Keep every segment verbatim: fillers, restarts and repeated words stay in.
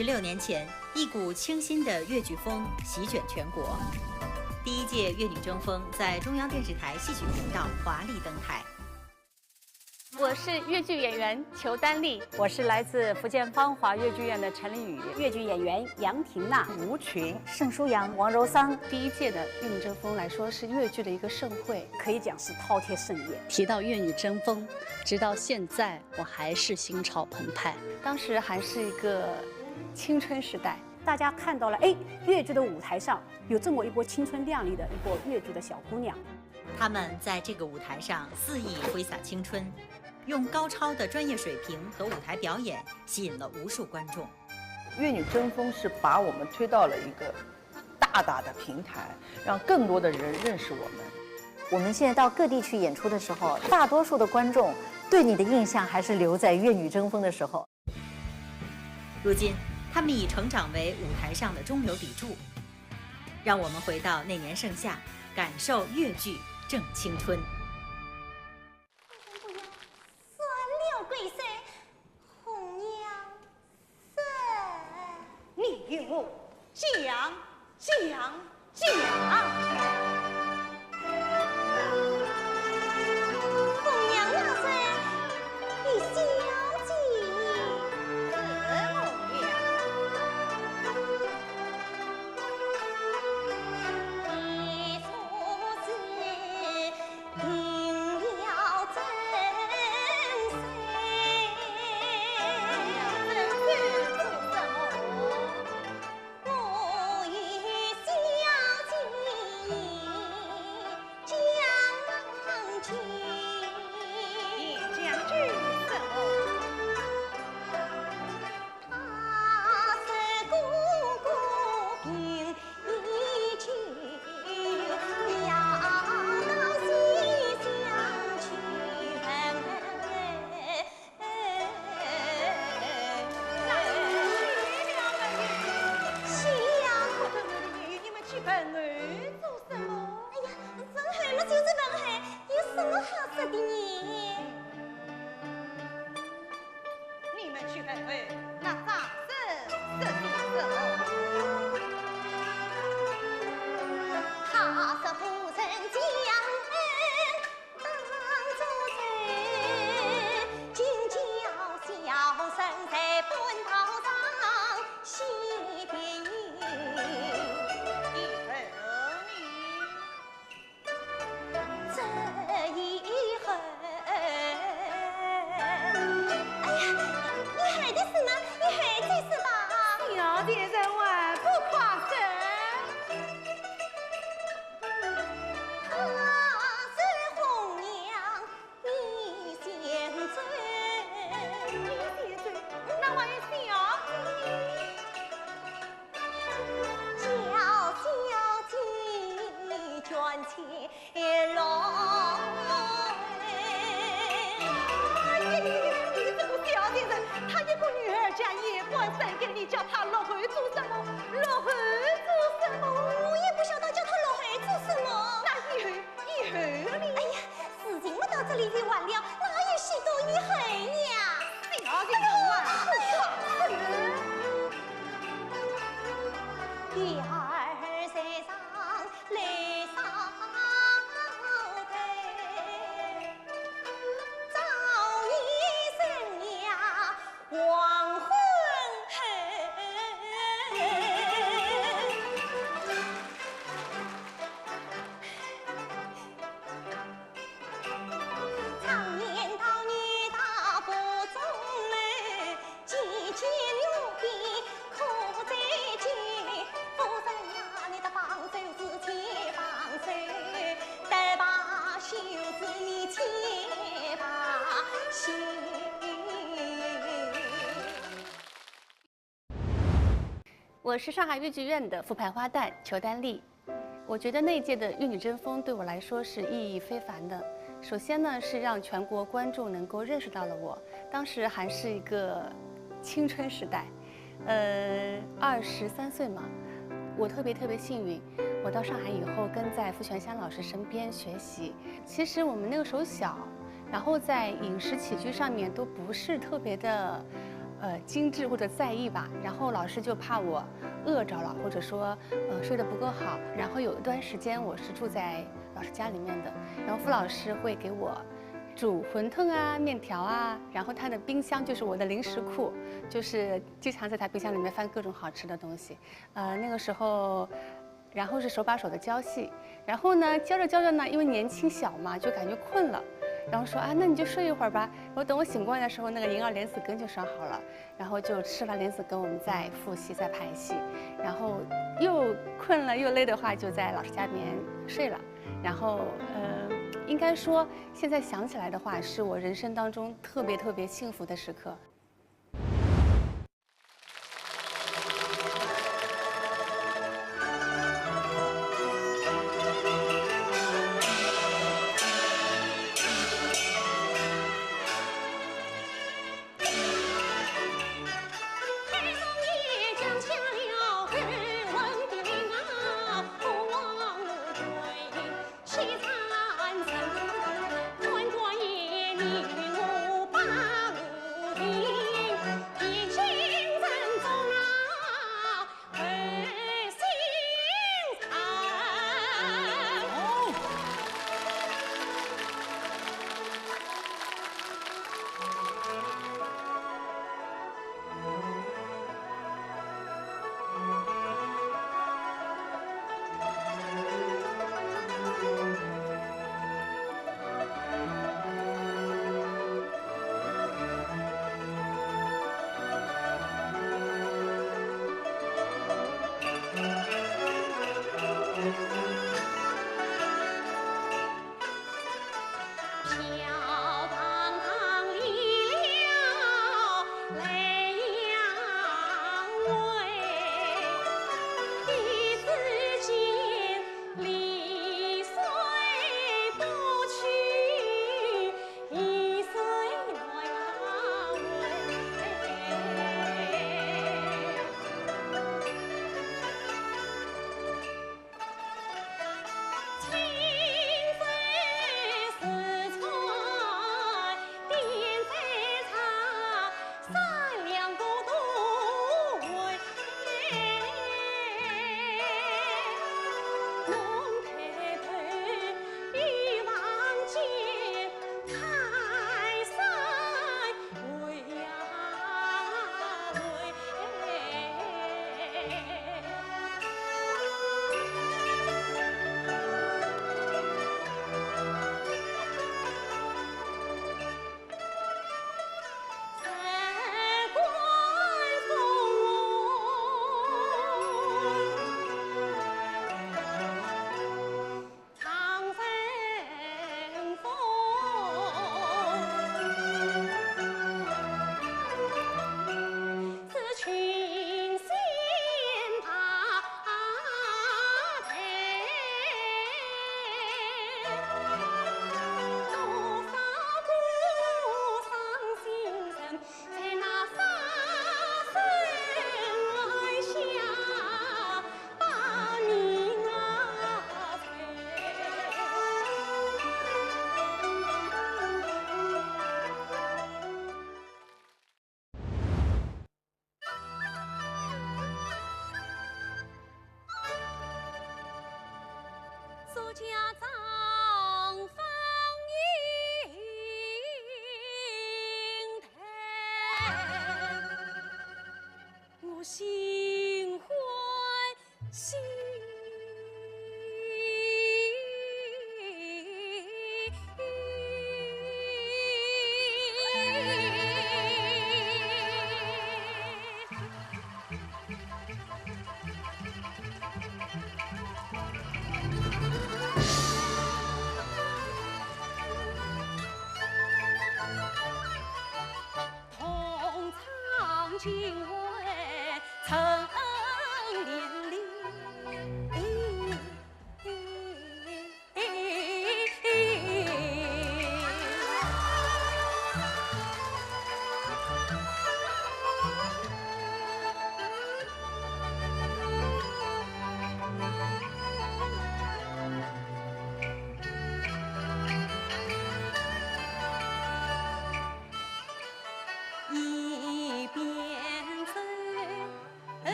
十六年前，一股清新的越剧风席卷全国。第一届越女争锋在中央电视台戏曲频道华丽登台。我是越剧演员裘丹丽，我是来自福建芳华越剧院的陈丽雨，越剧演员杨婷娜、吴群、盛舒阳、王柔桑。第一届的越女争锋来说是越剧的一个盛会，可以讲是饕餮盛宴。提到越女争锋，直到现在。我还是心潮澎湃。当时还是一个青春时代，大家看到了，哎，越剧的舞台上有这么一波青春靓丽的一波越剧的小姑娘。她们在这个舞台上肆意挥洒青春，用高超的专业水平和舞台表演吸引了无数观众。越女争锋是把我们推到了一个大大的平台，让更多的人认识我们。我们现在到各地去演出的时候，大多数的观众对你的印象还是留在《越女争锋》的时候。如今，她们已成长为舞台上的中流砥柱。让我们回到那年盛夏，感受越剧正青春。不要，算了，贵生，红娘。 你与我讲讲讲。红娘那日与小姐。是红娘。你说是。 我是上海越剧院的复排花旦裘丹丽。我觉得那一届的越女争锋对我来说是意义非凡的。首先呢，是让全国观众能够认识到了我，当时还是一个青春时代，呃，二十三岁嘛。我特别特别幸运，我到上海以后跟在傅泉香老师身边学习。其实我们那个时候小，然后在饮食起居上面都不是特别的呃，精致或者在意吧。然后老师就怕我饿着了，或者说，呃，睡得不够好。然后有一段时间我是住在老师家里面的，然后傅老师会给我煮馄饨啊、面条啊，然后他的冰箱就是我的零食库，就是经常在他冰箱里面翻各种好吃的东西。呃，那个时候，然后是手把手的教戏，然后呢，教着教着呢，因为年轻小嘛，就感觉困了，然后说啊，那你就睡一会儿吧。我等我醒过来的时候，那个银耳莲子羹就烧好了，然后就吃完莲子羹，我们再复习，再排戏，然后又困了又累的话，就在老师家里面睡了。然后，呃，应该说现在想起来的话，是我人生当中特别特别幸福的时刻。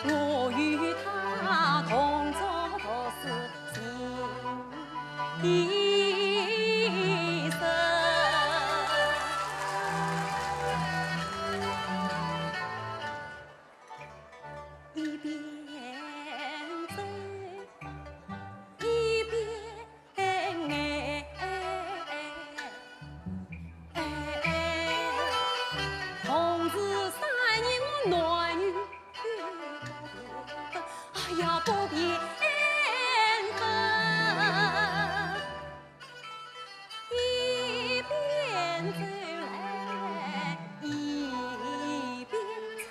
我与他同桌读书情意深。一边走，一边哎，哎，哎，同是三年我男女，哎呀，不便分。一边走来，一边唱。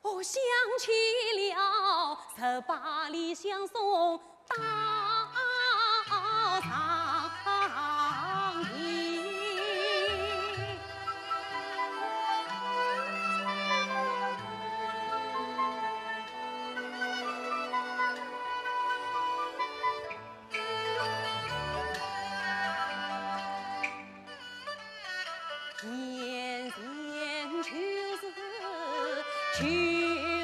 我想起了十八里相送到长亭。 眼前就是，就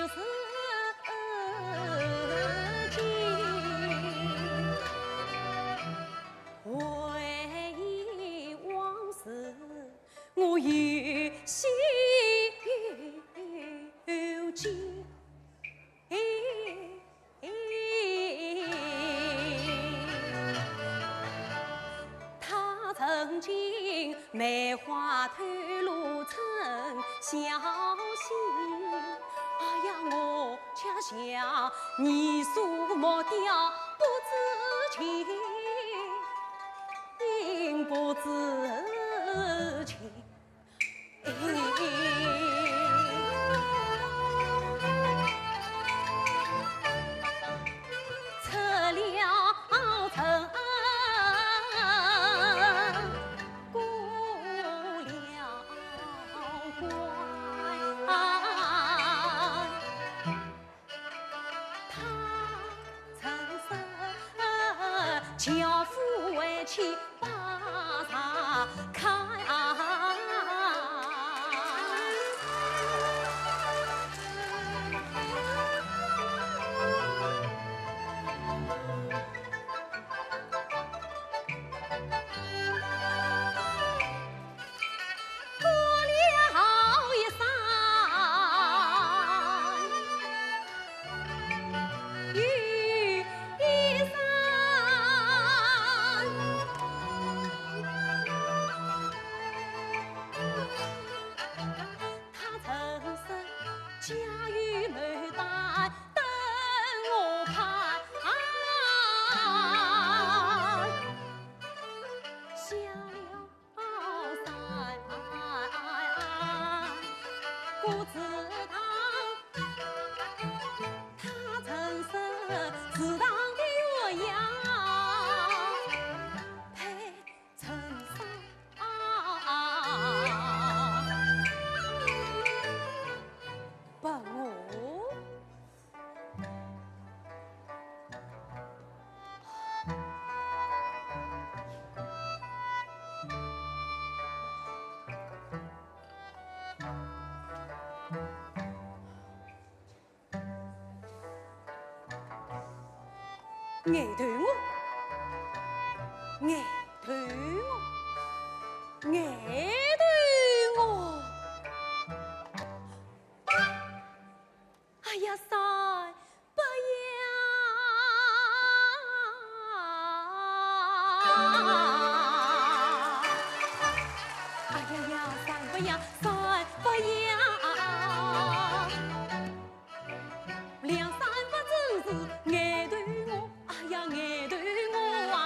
是情。回忆往事，我又喜又惊。 他曾经梅花吐露成小溪，哎呀，我恰像泥塑木雕，不知情，不知情。 出了城，过了关。 他曾说，教父为妻把茶看。 过了一山又一山。 他曾说，家有牡丹等我开。下了山，过池塘，他曾说，池塘的鸳鸯配 成双。不我，爱对我，爱对我，爱对我。哎呀，三伯呀！哎呀呀，三伯呀，三伯呀！ 梁山伯真是爱对我，哎呀，爱对我啊！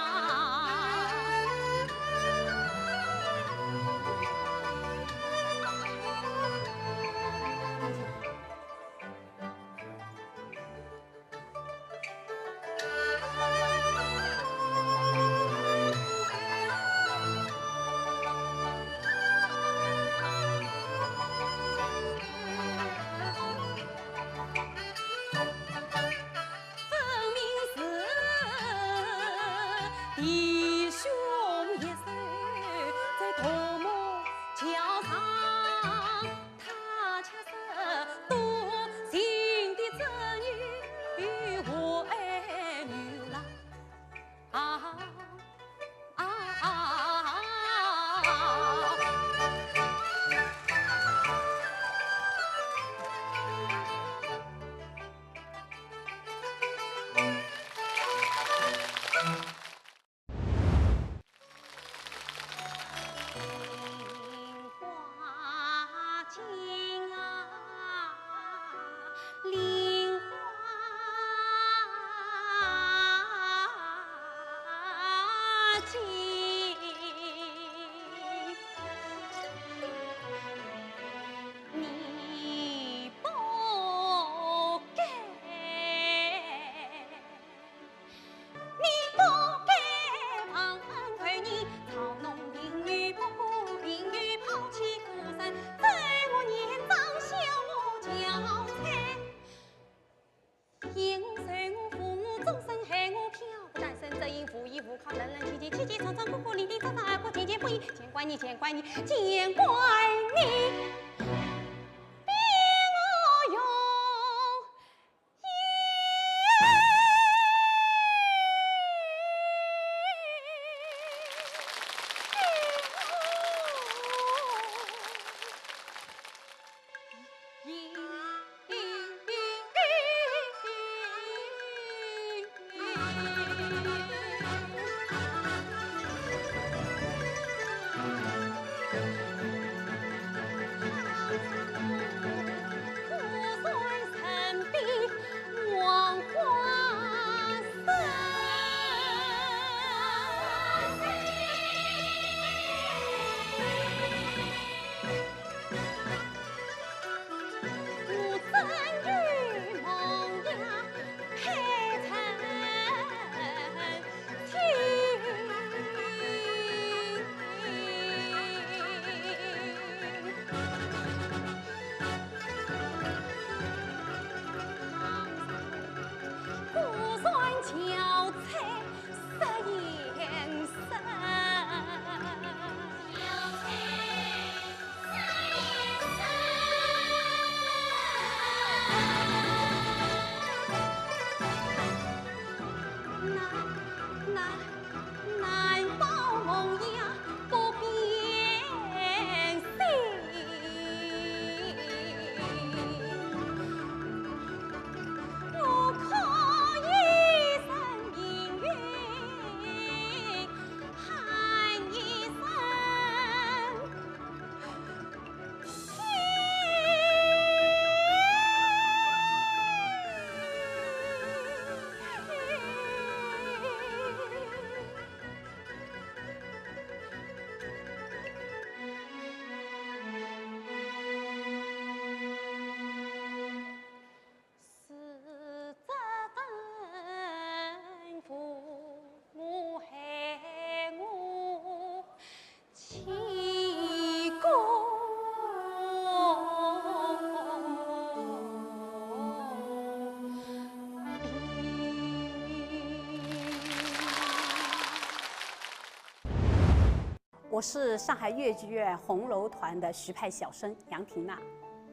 我是上海越剧院红楼团的徐派小生杨婷娜。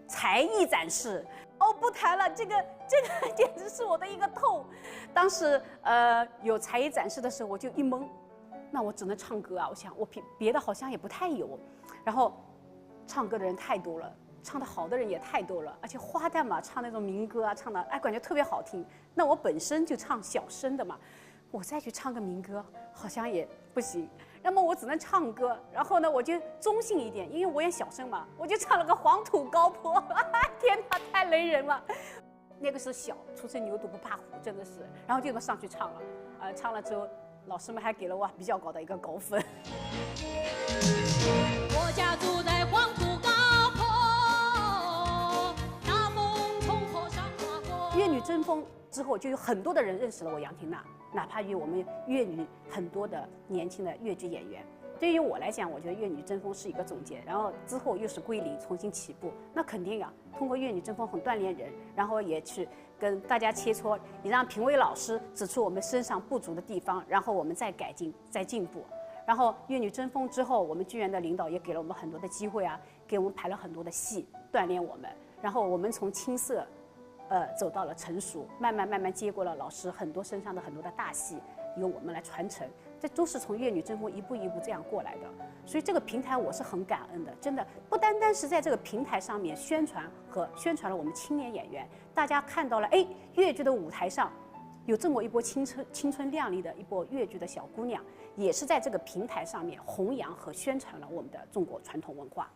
才艺展示，哦，不谈了，这个这个简直是我的一个痛。当时呃有才艺展示的时候，我就一懵，那我只能唱歌啊。我想我别别的好像也不太有，然后唱歌的人太多了，唱得好的人也太多了，而且花旦嘛，唱那种民歌啊，唱的哎感觉特别好听。那我本身就唱小生的嘛，我再去唱个民歌，好像也不行。那么我只能唱歌，然后呢，我就中性一点，因为我演小生嘛，我就唱了个黄土高坡。天哪，太雷人了！那个时候小，初生牛犊不怕虎，真的是。然后就这么上去唱了，呃，唱了之后，老师们还给了我比较高的一个高分。我家住在黄土高坡，大风冲破山爬坡。《越女争锋》之后，就有很多的人认识了我杨婷娜，哪怕有我们越女很多的年轻的越剧演员。对于我来讲，我觉得《越女争锋》是一个总结，然后之后又是归零，重新起步。那肯定啊，通过《越女争锋》很锻炼人，然后也去跟大家切磋，也让评委老师指出我们身上不足的地方，然后我们再改进、再进步。然后《越女争锋》之后，我们剧院的领导也给了我们很多的机会啊，给我们排了很多的戏，锻炼我们。然后我们从青涩，呃，走到了成熟，慢慢慢慢接过了老师很多身上的很多的大戏，由我们来传承。这都是从《越女争锋》一步一步这样过来的，所以这个平台我是很感恩的，真的不单单是在这个平台上面宣传和宣传了我们青年演员，大家看到了，哎，越剧的舞台上有这么一波青春青春靓丽的一波越剧的小姑娘，也是在这个平台上面弘扬和宣传了我们的中国传统文化。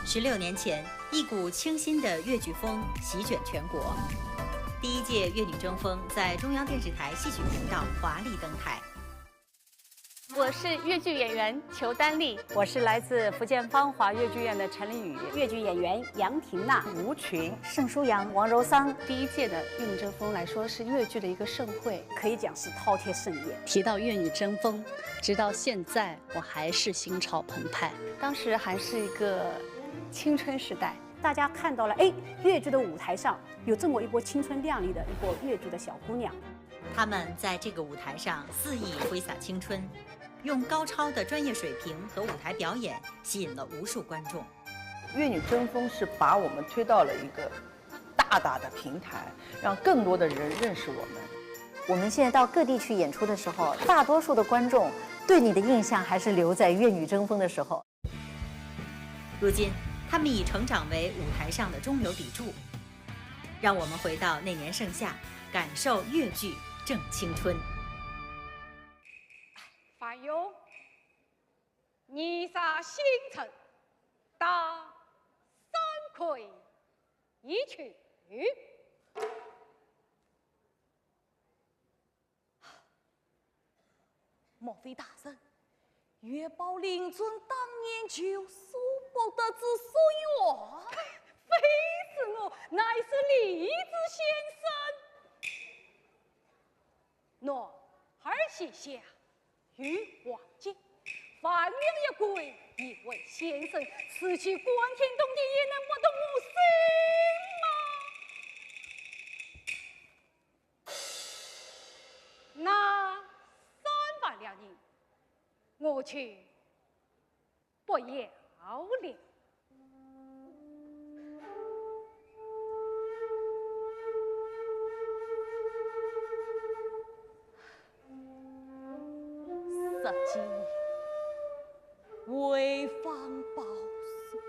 十六年前，一股清新的越剧风席卷全国。第一届越女争锋在中央电视台戏曲频道华丽登台。我是越剧演员裘丹丽，我是来自福建芳华越剧院的陈丽雨，越剧演员杨婷娜，吴群、盛舒阳、王柔桑。第一届的越女争锋来说是越剧的一个盛会，可以讲是饕餮盛宴。提到越女争锋，直到现在我还是心潮澎湃。当时还是一个青春时代，大家看到了，哎，越剧的舞台上有这么一波青春靓丽的一波越剧的小姑娘。她们在这个舞台上肆意挥洒青春，用高超的专业水平和舞台表演吸引了无数观众。越女争锋是把我们推到了一个大大的平台，让更多的人认识我们。我们现在到各地去演出的时候，大多数的观众对你的印象还是留在越女争锋的时候。如今，她们已成长为舞台上的中流砥柱。让我们回到那年盛夏，感受越剧正青春。范勇，你杀星辰，打三魁一去。莫非大人？ 月宝令尊当年就舍不得子苏月？非是我，乃是李子先生。男儿膝下有黄金，万两一簋，一位先生，此去关天动地也能不动我心吗？我就不要了。十几年，回访宝书，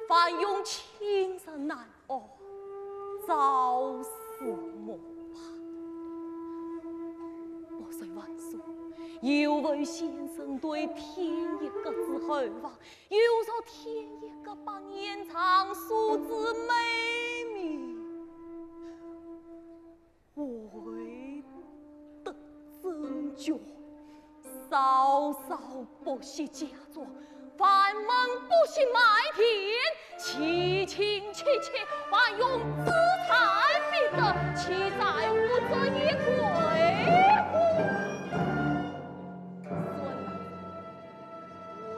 范永寝食难 哦，朝思暮盼。我虽文书，又闻先生对添一阁之厚望，又说添一阁百年长书之美名，唯得斟酌。 少少不惜嫁妆，万万不惜卖田，期期切切，范永志在必得，岂在乎这一回乎？孙大人，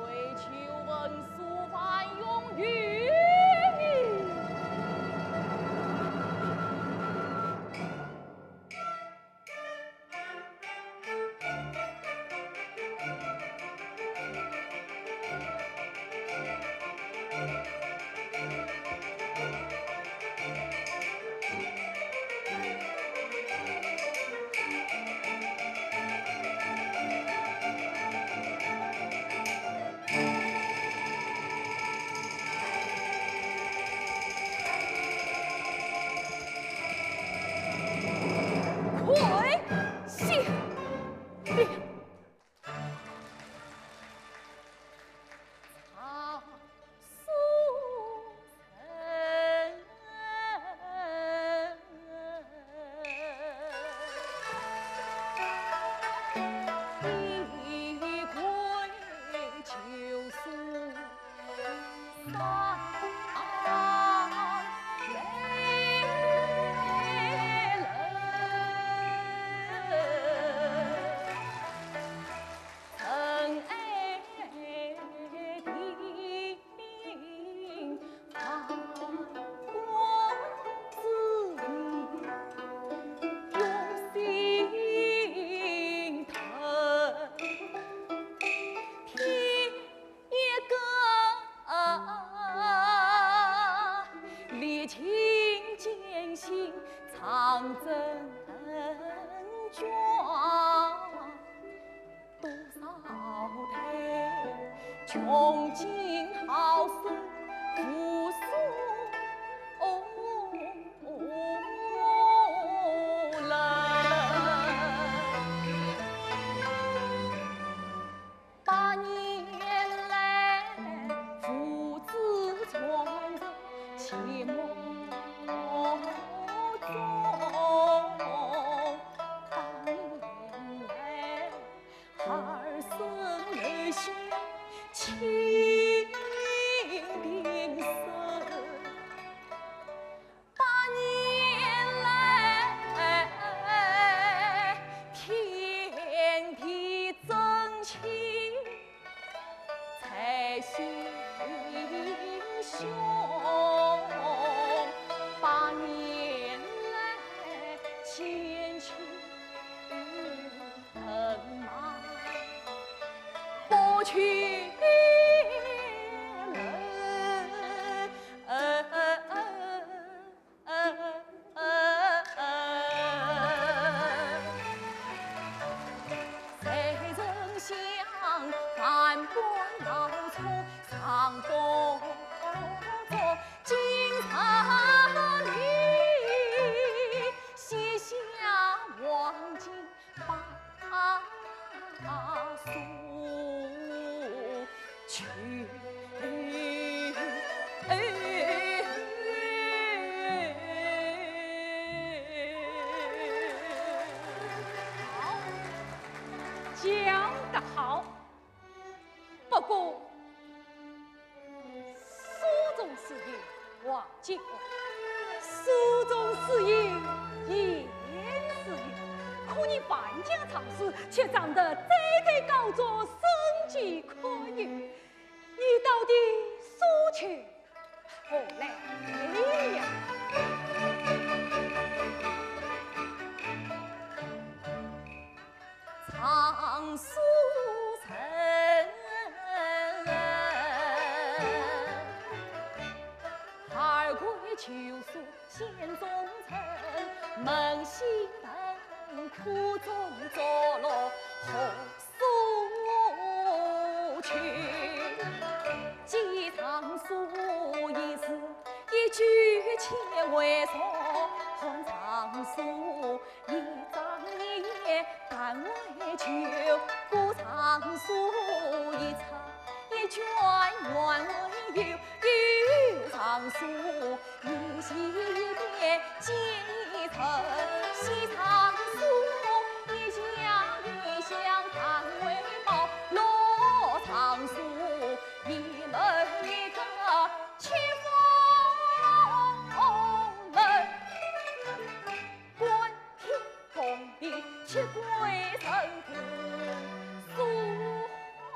为求文书，范永与你。 快些！讲得好。不过，书中自有黄金屋，书中自有闲自由，可你范家藏书，却藏得堆堆高阁，生机可有。你到底所求何来呀？扪心问，苦中作乐何所求？寄藏所一字，一句千回送。还藏所一张一眼，但为求故。藏所一冊，一卷原为有。又藏所一席，一点皆已成。惜藏所一香，一香但为报。落藏所一篓，一篓七分满。 观天共地，七鬼神父所还。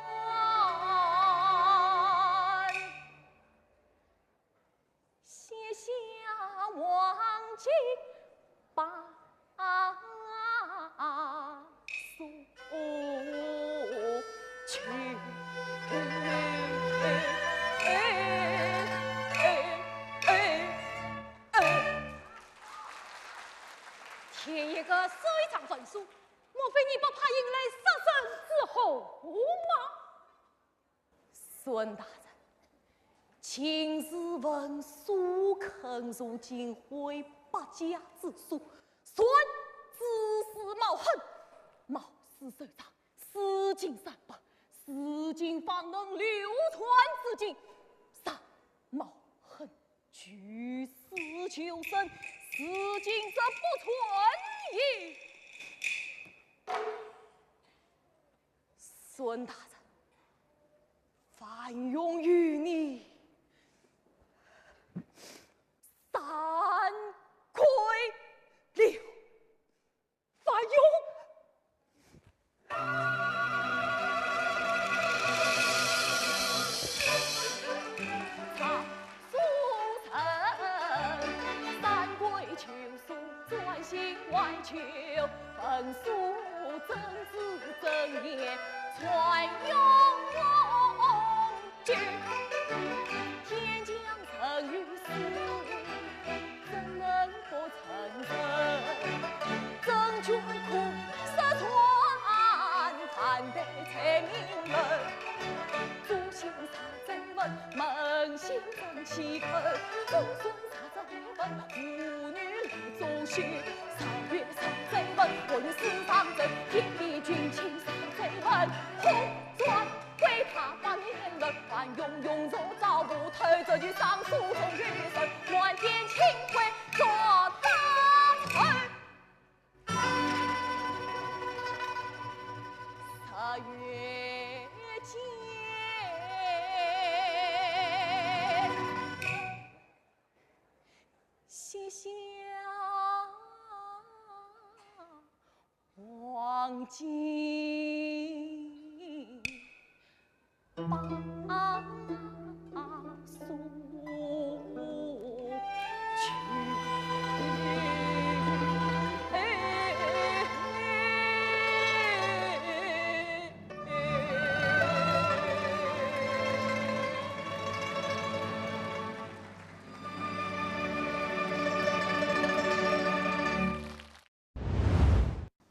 写下黄金宝 所求。添一个收藏证书，莫非你不怕引来杀身之祸吗？ 孙大人，今日文书坑，如今毁百家之所，全指使冒恨，冒死收藏，四经三百，如今方能流传至今，若冒恨 居死求生，如今则不存矣。孙大人，范永与你三跪了。 范永。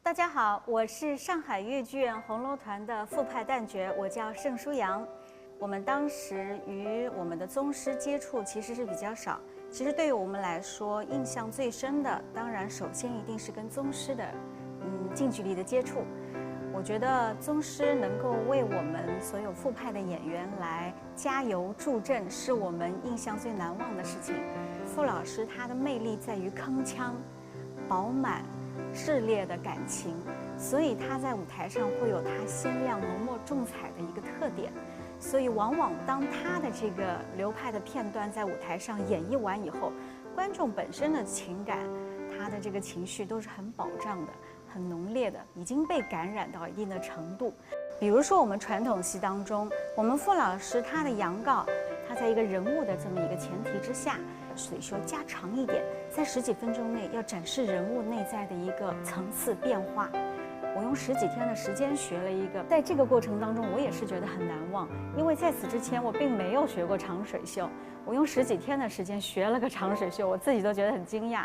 大家好，我是上海越剧院红楼团的傅派旦角，我叫盛舒阳。我们当时与我们的宗师接触其实是比较少，其实对于我们来说，印象最深的，当然首先一定是跟宗师的，嗯，近距离的接触。我觉得宗师能够为我们所有傅派的演员来加油助阵，是我们印象最难忘的事情。傅老师他的魅力在于铿锵、饱满、炽烈的感情，所以他在舞台上会有他鲜亮浓墨重彩的一个特点。所以往往当他的这个流派的片段在舞台上演绎完以后，观众本身的情感，他的这个情绪都是很饱胀的，很浓烈的，已经被感染到一定的程度。比如说我们传统戏当中，我们傅老师他的杨告，他在一个人物的这么一个前提之下，水袖加长一点，在十几分钟内要展示人物内在的一个层次变化。我用十几天的时间学了一个，在这个过程当中，我也是觉得很难忘，因为在此之前我并没有学过长水袖，我用十几天的时间学了个长水袖，我自己都觉得很惊讶。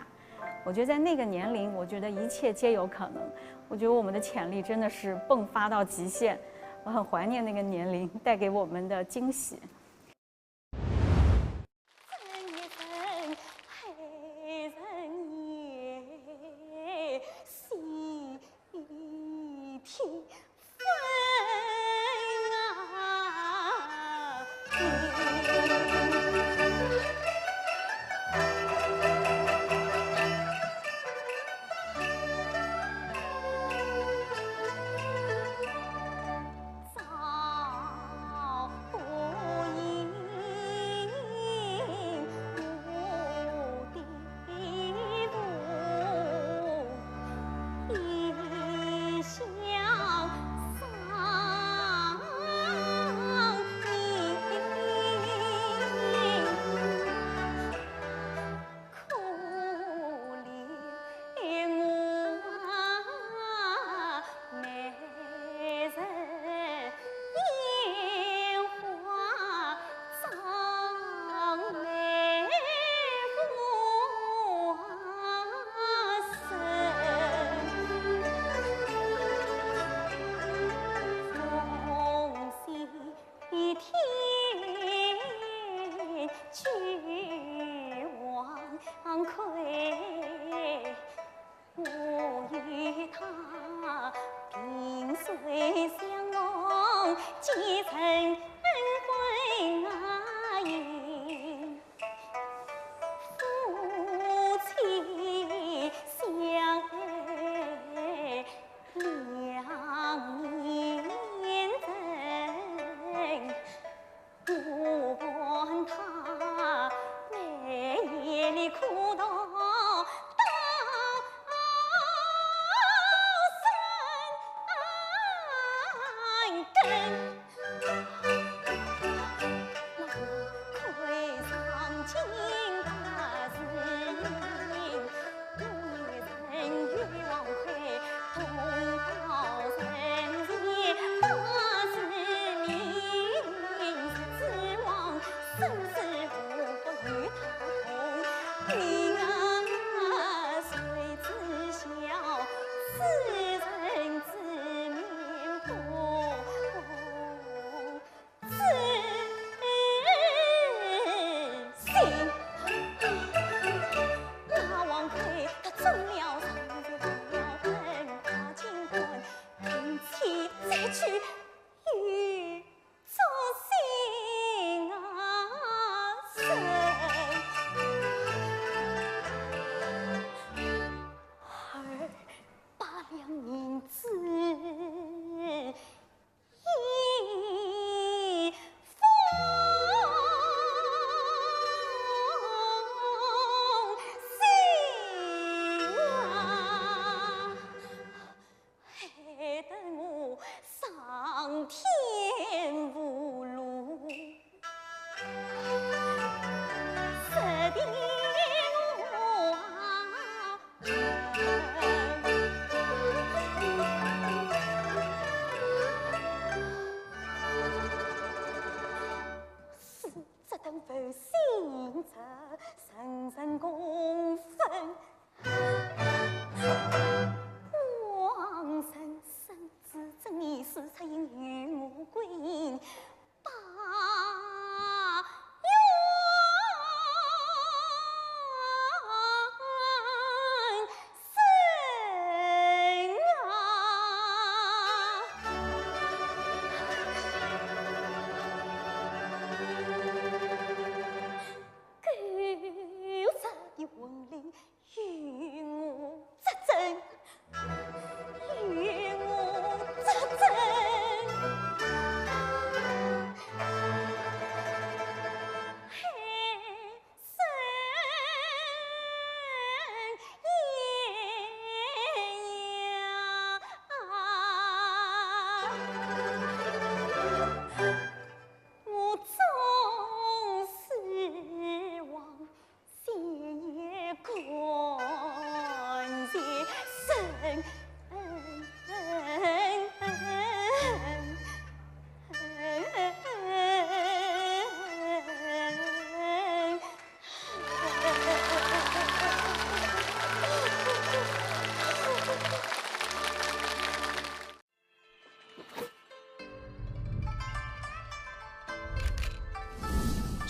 我觉得在那个年龄，我觉得一切皆有可能。我觉得我们的潜力真的是迸发到极限，我很怀念那个年龄带给我们的惊喜。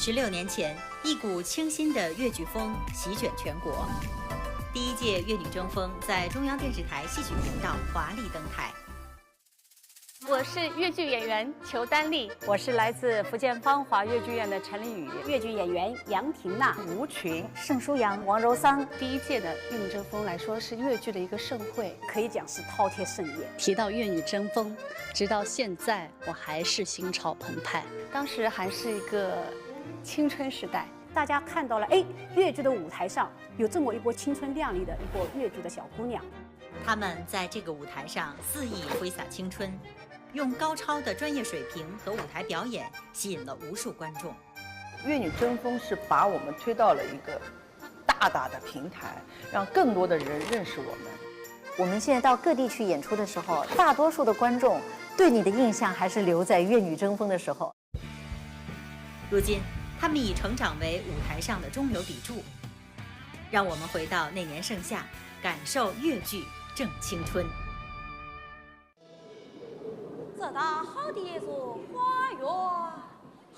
十六年前，一股清新的越剧风席卷全国。第一届越女争锋在中央电视台戏曲频道华丽登台。我是越剧演员裘丹丽。我是来自福建芳华越剧院的陈丽雨。越剧演员杨婷娜。吴群、盛舒阳、王柔桑。第一届的越女争锋来说是越剧的一个盛会，可以讲是饕餮盛宴。提到越女争锋，直到现在我还是心潮澎湃。当时还是一个青春时代。大家看到了，哎，越剧的舞台上有这么一波青春靓丽的一波越剧的小姑娘。她们在这个舞台上肆意挥洒青春，用高超的专业水平和舞台表演吸引了无数观众。越女争锋是把我们推到了一个大大的平台，让更多的人认识我们。我们现在到各地去演出的时候，大多数的观众对你的印象还是留在越女争锋的时候。如今，她们已成长为舞台上的中流砥柱，让我们回到那年盛夏，感受越剧正青春。这大好的一座花园，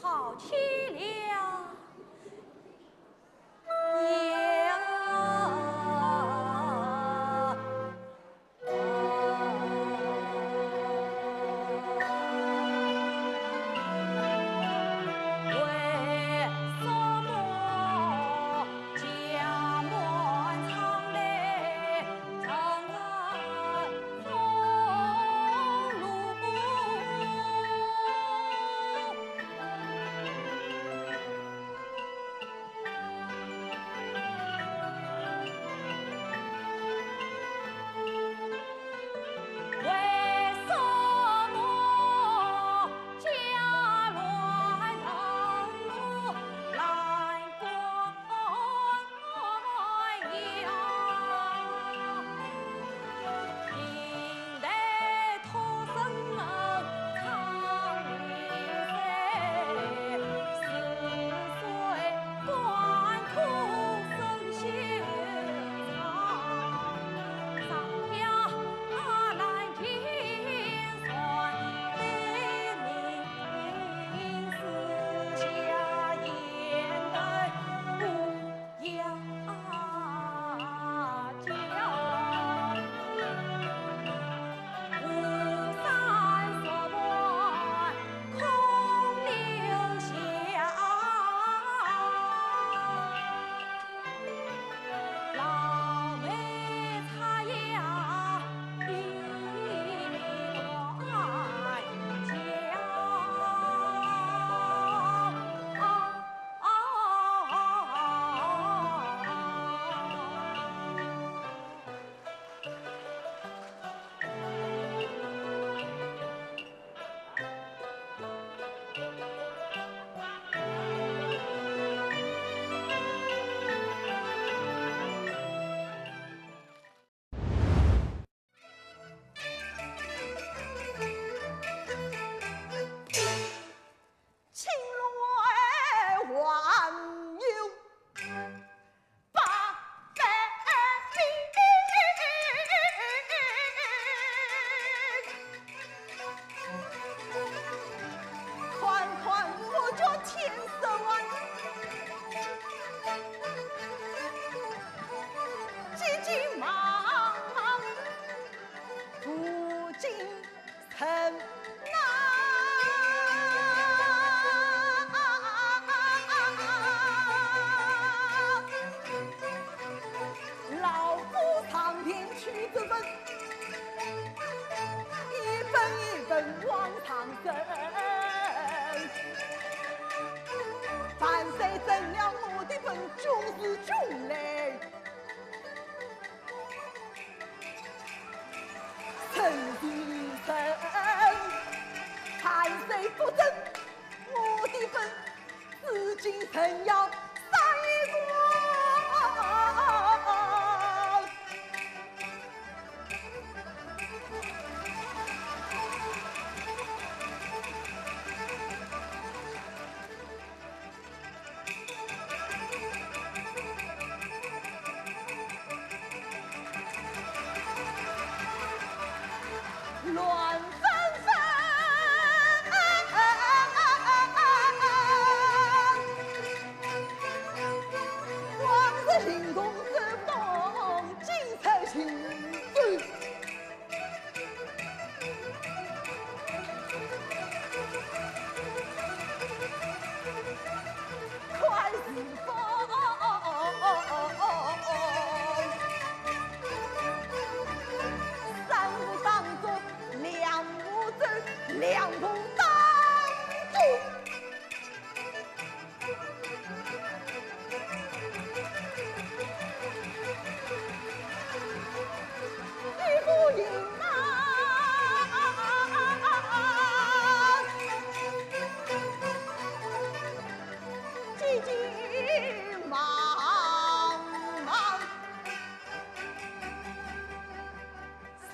好凄凉。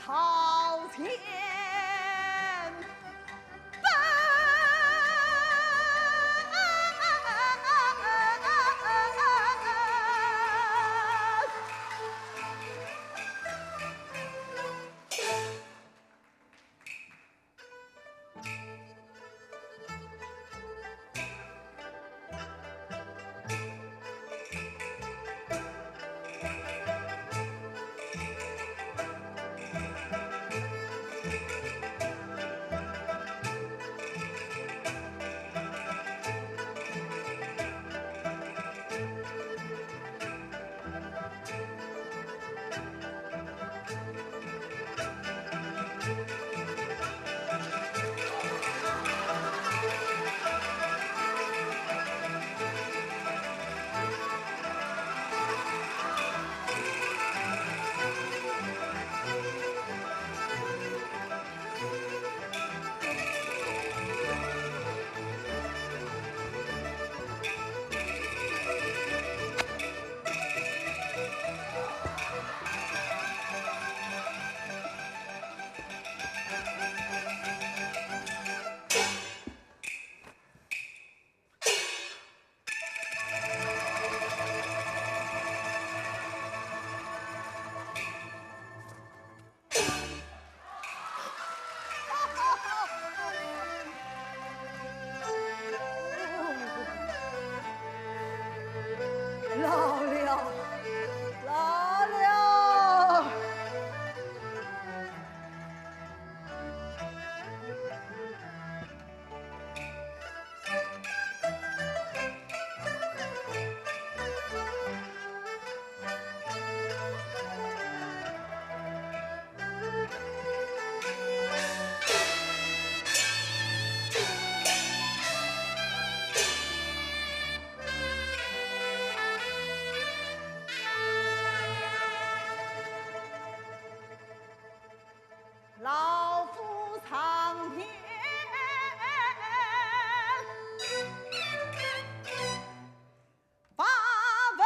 朝前奔。老了，老了。 老夫苍天发文。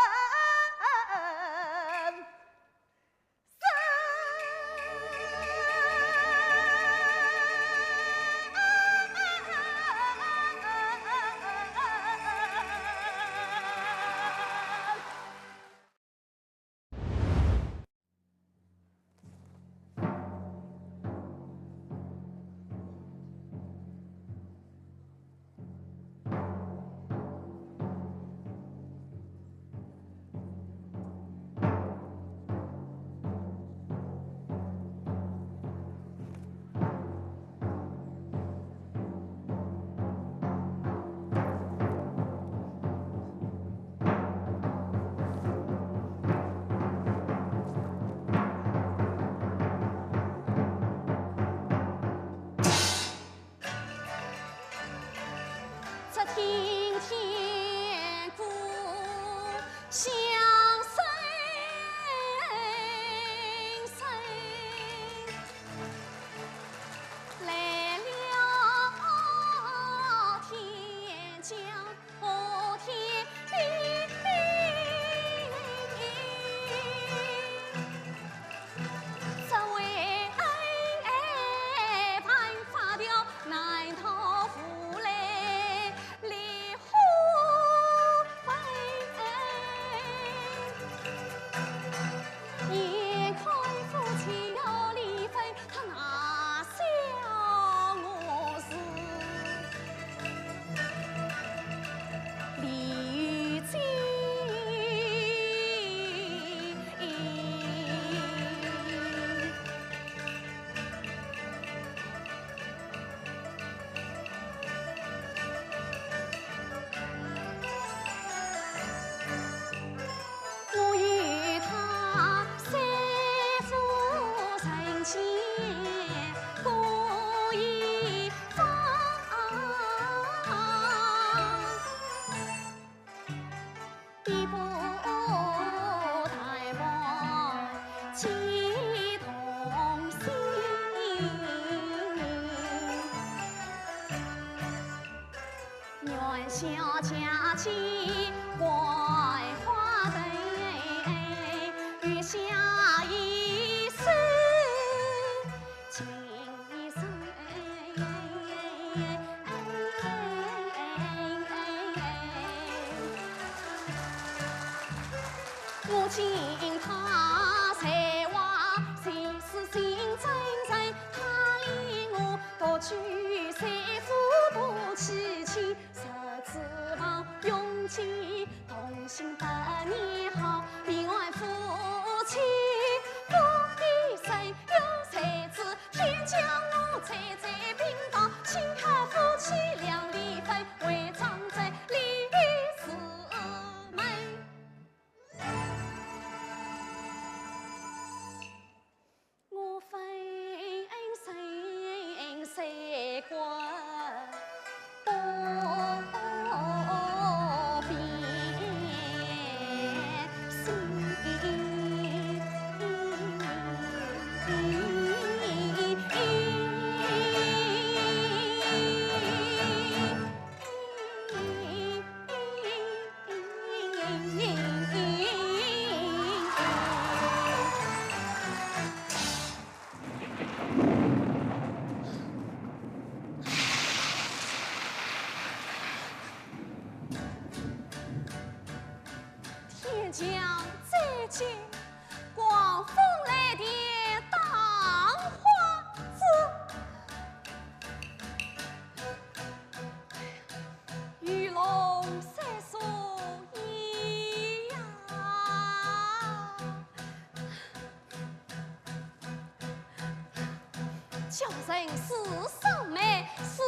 小人是赏梅，是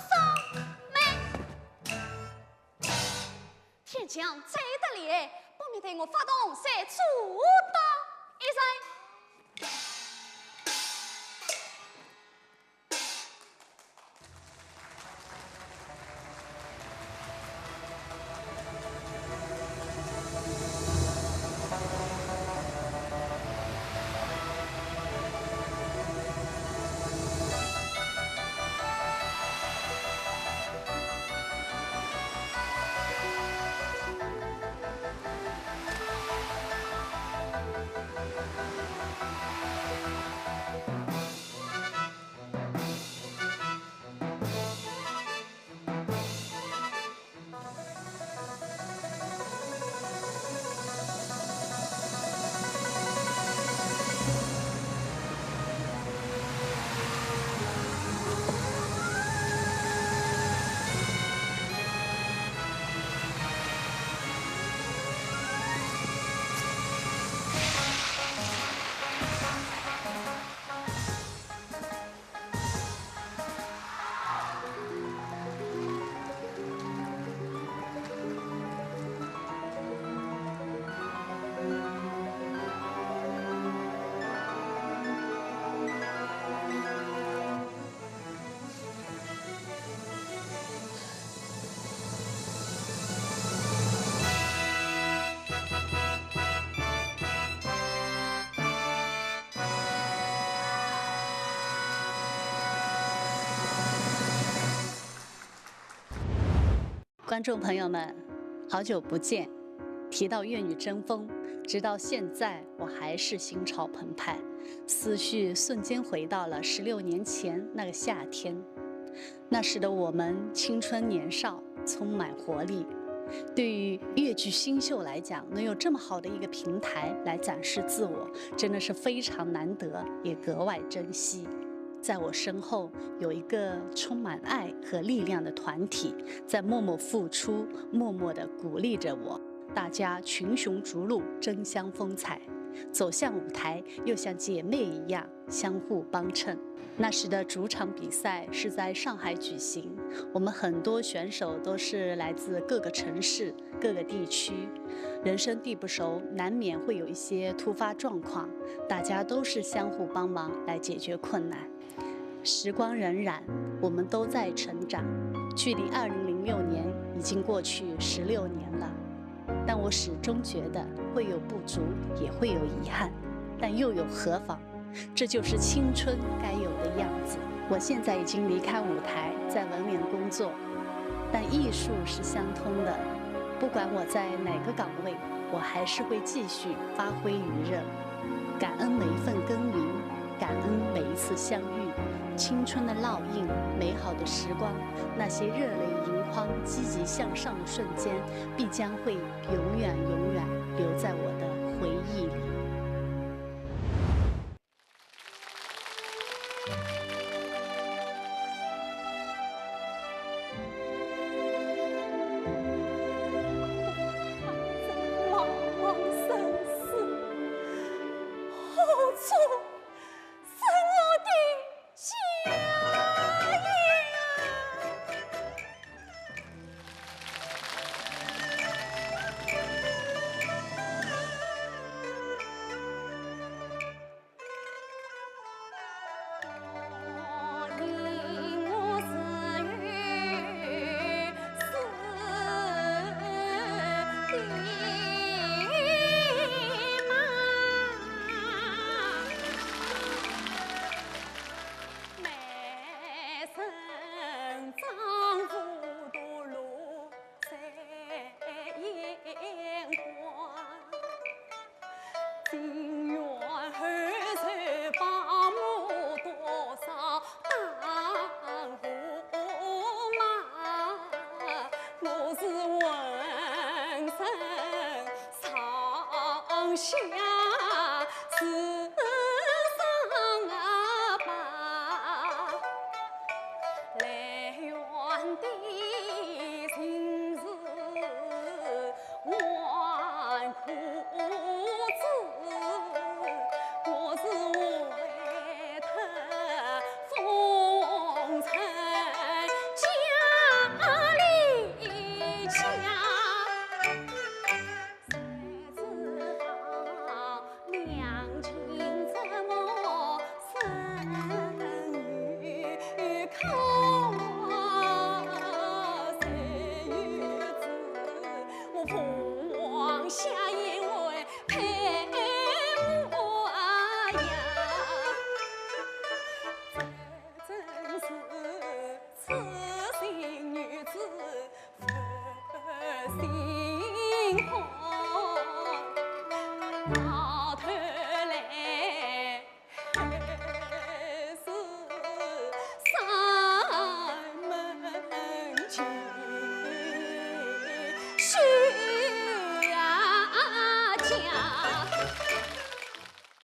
赏梅。天将再得厉害，不免对我发动手，阻挡一人。 观众朋友们，好久不见。提到《怨女争锋》，直到现在我还是心潮澎湃，思绪瞬间回到了十六年前那个夏天。那时的我们青春年少，充满活力。对于越剧新秀来讲，能有这么好的一个平台来展示自我，真的是非常难得，也格外珍惜。在我身后有一个充满爱和力量的团体，在默默付出，默默地鼓励着我。大家群雄逐鹿，争相风采，走向舞台又像姐妹一样相互帮衬。那时的主场比赛是在上海举行，我们很多选手都是来自各个城市、各个地区，人生地不熟，难免会有一些突发状况，大家都是相互帮忙来解决困难。时光荏苒，我们都在成长，距离二零零六年已经过去十六年了。 但我始终觉得会有不足，也会有遗憾，但又有何妨？这就是青春该有的样子。我现在已经离开舞台，在文联工作，但艺术是相通的。不管我在哪个岗位，我还是会继续发挥余热。感恩每一份耕耘，感恩每一次相遇。青春的烙印，美好的时光，那些热泪盈眶、积极向上的瞬间，必将会 永远永远留在我的回忆里。茫茫生死，何处 生我的家呀。